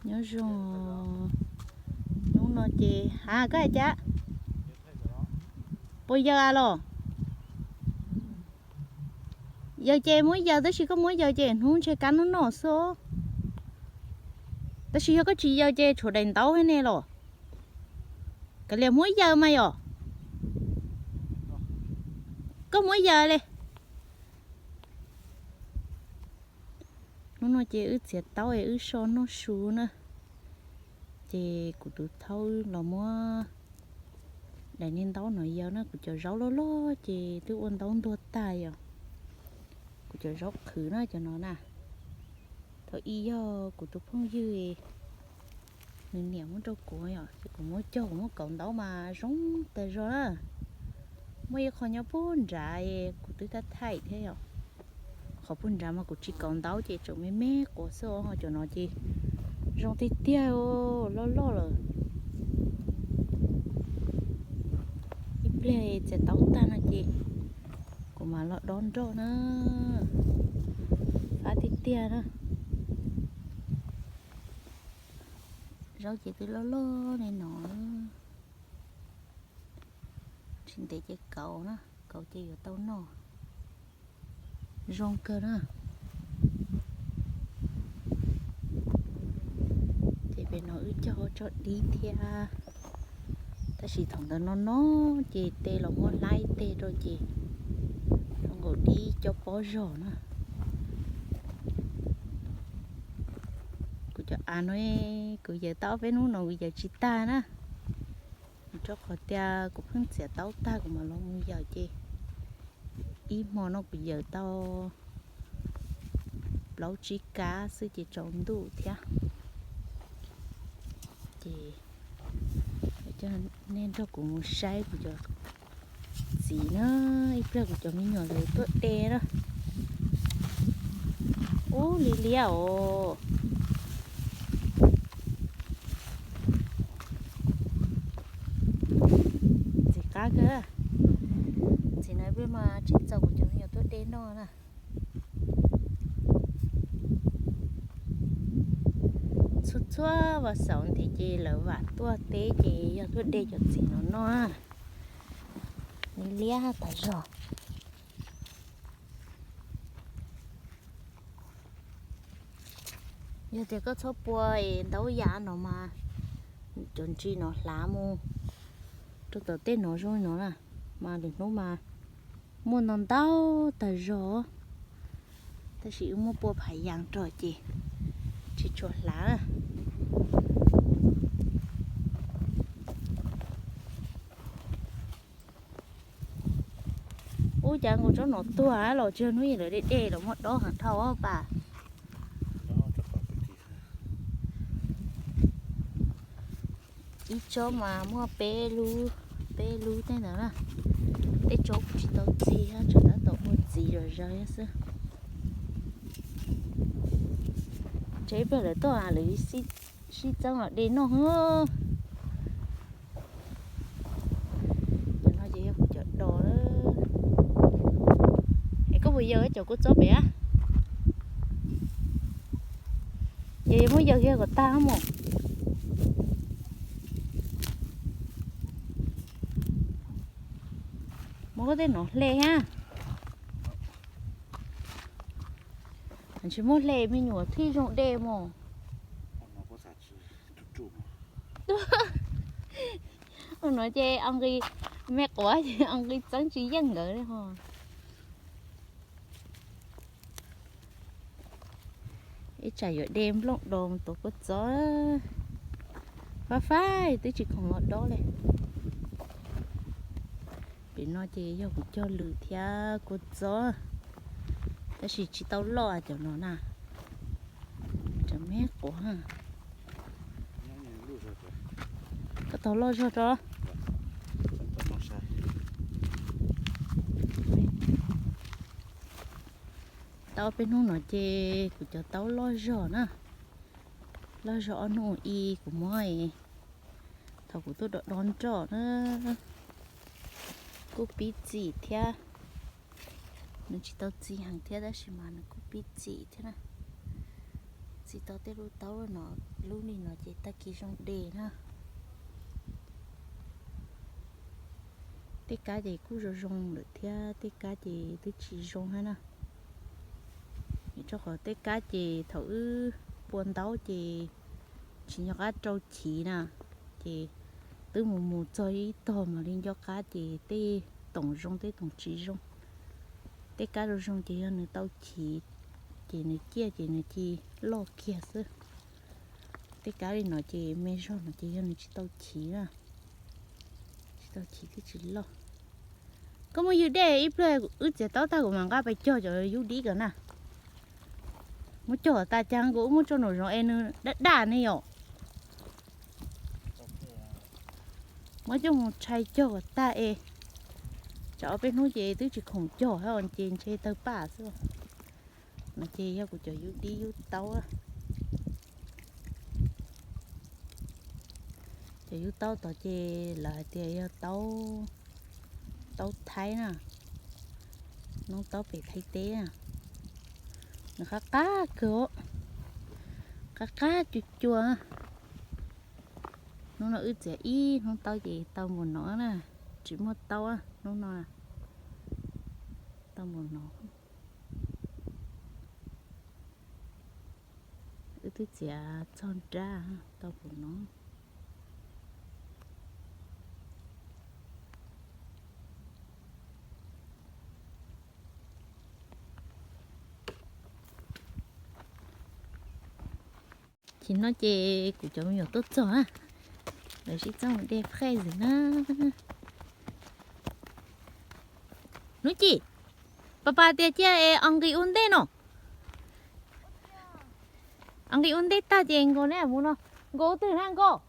Nyob zoo, hnub no ces, ha, koj hais cas? Puas yawm los? Yawm ces muab yawm, tab sis koj muab yawm ces hnub ntshe kab noj noj xwb. Tab sis yog koj tsis yawm ces tshuav daim ntaub thiab ne los? Kav liam muab yawm mas yom. Koj muab yawm li. Hnub no ces wb txiav taub es wb so noj su na. Ces kuv tus thaub los muab daim niag ntaub no yawm na, kuv cov zaub loj loj ces twb ua ntaub ntuag tag yom. Kuv cov zaub qhwv na cov no na. Thaum ub yog kuv tus phooj ywg nws niam muab rau kuv yom, ces kuv muab cog kuv muab kauv ntaub mas zoo tas zog na. Muaj ib qho nyob puag nrad kuv twb thaij thaij thiab yom. Qhov puag nrad mas kuv tsis kauv ntaub ces tseem me me quav xwb os, ho cov no ces zoo tiag tiag, loj loj lawm. Ib pliag txiav taub tag no ces kuv mam los dob nroj na. Fab tiag tiag na. Zaub ces twb loj loj li no, tsis ntev ces kauv na, kauv ces yuav tau noj. Zoo kawg na. Ces pem no wb cog tso dib thiab, tab sis thaum ntawd no no ces tej los muab hlais tej rau ces zoo nkaus dib cov pob zog na. Kuv cov av no kuv yawm tau peb hnub no kuv yawm tsis tag na. Rau qhov tias kuv pheej txiav taub tag kuv mam los mus yawm ces ib hmo no kuv yawm tau plaub tsib kab xwb ces tsaus ntuj thiab. Ces coj nej nrog kuv mus saib kuv cov txiv na, ib pliag kuv cov me nyuam lawv tuaj de na. Ub, liab liab os. Ntxim qab kawg. Ntxim no ib pliag mas tsis txaus kuv cov me nyuam tuaj de noj na. Txhua txhua vas xaum ntev ces lawv vam tuaj teb ces yog tuaj de cov txiv no noj. Liab liab tas zog. Yog tias koj txhob pua es ntaub yam no mas cov ntsis no hlav mus rau tom tej no zoo li no na, mas lwm hnub mas muaj ntau ntau tag zog, tab sis wb muab pua phav yas rau ces tsis tshua hlav. Ub, cas nkaus tsob no tuag los tsis yog hnub ib lawv de de los muab dob heev dhau pas. Ib tsob mas muaj peb lub, peb lub tej ntawd na. Tej tsob kuj tsis tau txi, tsuas tab tom ua txiv zom zaws xwb. Ntshe ib pliag lawv tuaj lawv sib txeeb los de noj. Cov no ces yog kuv cov dos. Es koj puas yawm cov kua txob pem a? Ces yog muab yawm kiag kom tag mus. Muab koj tej no hle thiab. Tsis muab hle me nyuam thiaj zoo de mus. Ua no ces nqi me quav ces nqi txeeb tsis yeej nkawd li ho. Ib tsam yuav de nplooj dos mus tuav kua txob. Fab fab twb tsis khoom los dob li. Pem no ces yog kuv cog lwm thiab kua txob, tab sis tsis tau loj cov no na. Tseem me quav. Koj tau loj zog rau. Tau peb hnub no ces kuv cov taub loj zog na. Loj zog ob hnub i kuv muab, thaum kuv tuaj do do nroj na, kuj pib txim thiab. Nws tsis tau txi heev thiab tab sis mas nws kuj pib txim thiab na. Tsis tau tej lub taub no, lub li no ces tag kis zoo de na. Tej kab ces kuj zoo zoo lawm thiab, tej kab ces twb tsis zoo thiab na. Rau qhov tej kab ces thaum wb pua ntaub ces tsis nco qab rau chiv na, ces twb mus mus txog ib tog mam li nco qab ces tej toom zoo tej toom tsis zoo. Tej kab zoo zoo ces yog nws tau chiv, ces nws ciaj ces nws cia loj kiag xwb. Tej kab li no ces me zog no ces yog nws tsis tau chiv na, tsis tau chiv thiaj tsis loj. Koj muab yug dej ib pliag, wb txiav taub tag kuv mam nqa pais cog cov yub dib ko na. Muab cog tas cas nkaus wb muab tso nraum zoov es nws daj daj ne yom. Muab coj mus tshai cog kom tag es, tsam ob peb hnub ces twb tsis khoom cog ces ntshe tawg paj xwb. No ces yog kuv cov yub dib yub taub. Cov yub taub tod ces lawv hais tias yog taub, taub thaib na, noob taub pem Thaib teb na. Nws qab qab kawg, qab qab cua cua. Hnub no wb txiav ib hnub taub ces tau npaum no na, tsis muaj taub hnub no, tau npaum no. Wb twb txiav txog nrab tau npaum no. Ces no ces kuv cov me nyuam tuaj txog na, lawv sib txeeb mus de fraise na. Hnub Ci, Papa tias cia es os nqis ua ntej no. Os nqis ua ntej tag ces nkaus neb mus no. Nkaus ua twg na nkaus?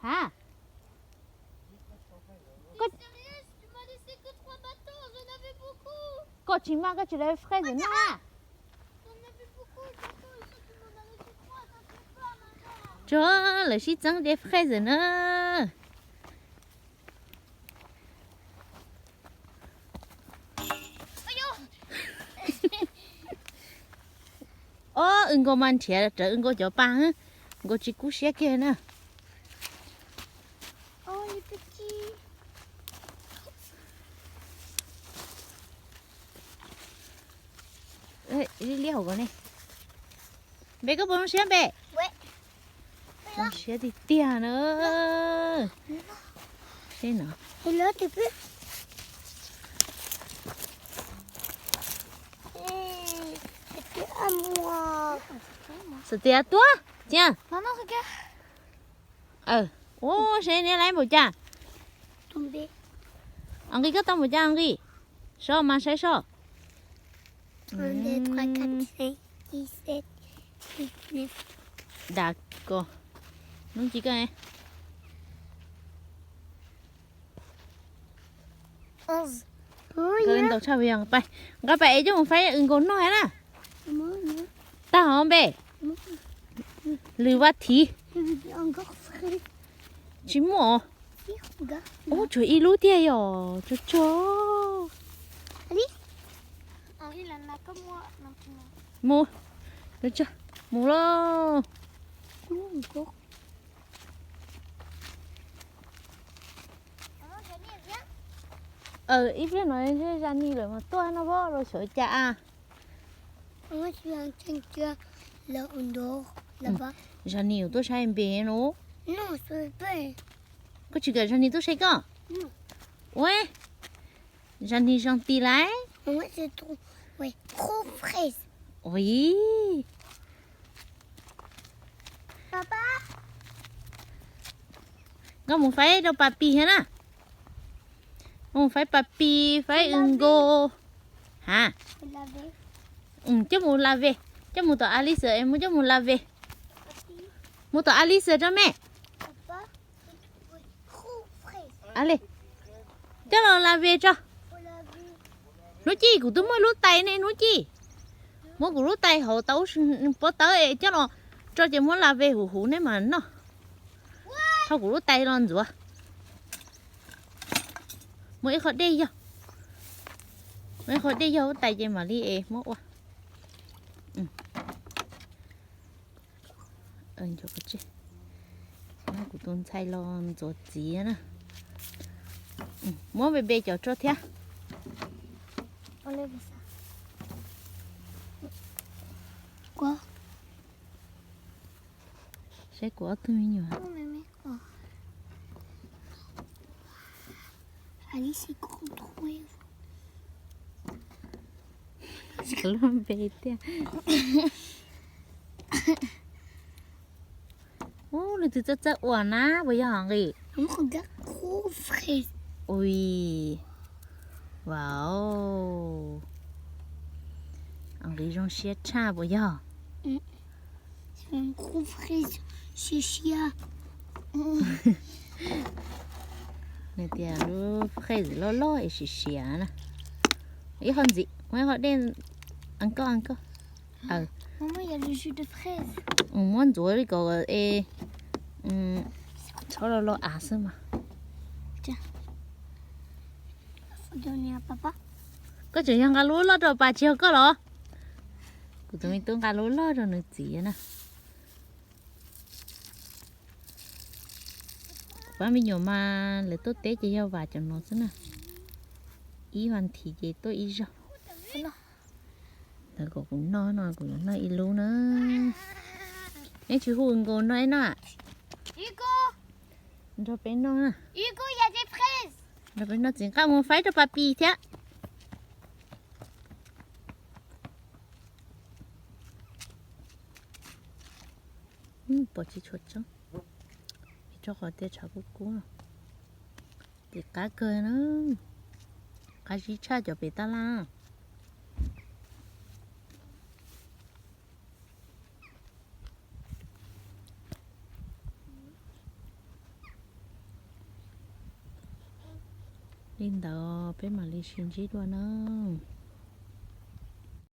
Ha? Koj tsis mag koj tsis lawv fraise na. Tsuag, lawv sib txeeb de fraise na. Ob, wb nkaus mas nrhiav rawv wb nkaus cov pa, nkaus tsis kub siab kiag na. Liab liab hauv ko ne. Npe, koj puas zoo siab npe? Zoo siab tiag tiag na. Seb no. Xav tias tuaj cia. Ua, seb neb laiv npaum cas. Os nqis, koj tau npaum cas nqis? Soj mas saib soj. Dam ko, nub ci koj. Ntaus tshaj, nqa pais es coj mus faib wb nkaus noj na. Tag hov npe. Lwm vaj thiv. Tsis muaj os. Ub, tshuav ib lub tiag yom, tsuag tsuag. Mus, mus lauj. Ib pliag no Zani lawv mas tuaj no, vos los xyov cas. Zani yuav tuaj saib npe no. Koj tsis kam Zani tuaj saib koj? Ua, Zani zoo ti laiv. Ua, koj mus faib rau Papi thiab na. Mus faib Papi, faib wb nkaus. Ha, coj mus Lave, coj mus tom Alice es muab coj mus Lave. Mus tom Alice tso me. Coj los Lave tso. Hnub Ci, kuv twb muaj lub tais ne Hnub Ci. Muab kuv lub tais hauv tau pob tawb es coj los tso ces muab Lave huv huv neb mas noj. Thauj kuv lub tais los ntxuav. Muab ib qho dej yog, muab ib qho dej yog lub tais ces mam li es muab ua. Kuv tus ntxhais los ntxuav txiv na. Muab npe npe cov rau thiab. Saib kuv ob tug me nyuam. Lub npe tiag. Ub, nws twb txawj txawj ua na, puas yog nqis? Ui, wow, nqis zoo siab tshaj puas yog? Nws tias lub fraise loj loj es siav siav na. Ib qho ntxiv, muab ib qho dej, a koj, a koj. Muab ntxuav li kom es txhob lo lo av xwb mas. Koj tseem yog nqa lub loj rau pas tsis yog koj los? Kuv tus me tub nqa lub loj rau nws txiv na. Pab me nyuam mas lawv tuaj teb ces yog vam cov no xwb na. Ib vas thiv ces tuaj ib zaug. Lawv kom kuv noj no kuv yuav noj ib lub na. Neb tsis hu nkaus nrog neb noj. Nrog peb noj na. Nrog peb noj txiv nqa mus faib rau pas pis thiab. Pom tsis tshua tseeb, rau qhov tias tshav kub kub. Ces qab kawg na, qab zib tshaj cov pem tab laj. Li ntawd peb mam li sib ntsib dua na.